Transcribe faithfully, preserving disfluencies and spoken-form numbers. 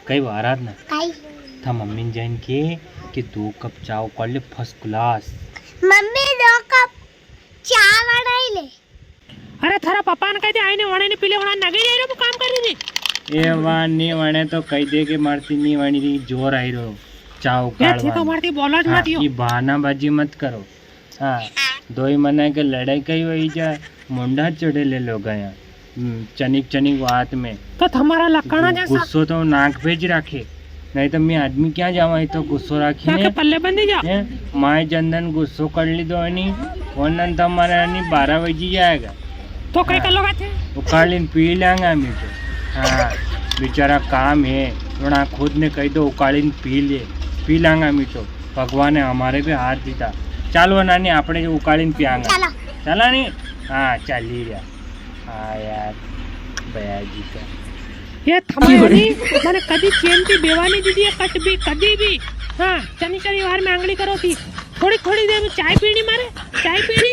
कई बार आराधना? कई? था मम्मी ने जाइन के कि दो कप चाय उकाल ले first class। मम्मी दो कप चाय बनाई ले। अरे थारा पापा ने कह दे, आईने वणे ने पीले वणा ना गई रे, वो काम कर रही थी। ए वाण नी वणे तो कह दे के मारती नी वणी री, जोर आई रो चाय ये उकाल ठीक है, वाण। मारती बोलो ज हाँ, मत यो। ये बहानाबाजी मत करो। हाँ, दोई मना के लड़ाई कई वई जा, मुंडा चढ़े ले लोग आया। हम्म, चनिक चनिक बात में। तो तुम्हारा लखना गु-, जैसा गुस्सो तो नाक पे ज राखे, नहीं तो मैं आदमी क्या जावा, तो गुस्सो राखी क्या ने। के पल्ले बंदी जा? हैं? माए जन दन गुस्सो कर ली दो नी, वरना तो हमारा नी बारह बजी जाएगा। तो कई हाँ। कर लोगा थे? उकालीन पी लांगा मी तो। हाँ, बेचारा काम है, वणा खुद ने कही दो उकालीन पी ले, पी लांगा मी तो। भगवान ने हमारे भी हाथ दीता। चालो नानी, आपणे जो उकालीन पियांगा। चलो। चला नी? हाँ, चली जा। हाँ यार, भैया जी का। ये थमायो नी, मैंने कदी चैन थी बेवानी दीदी है, कट भी, कदी भी। हाँ, चनी चनी वार में आंगली करो थी। थोड़ी थोड़ी देर में चाय पीनी मारे, चाय पीनी।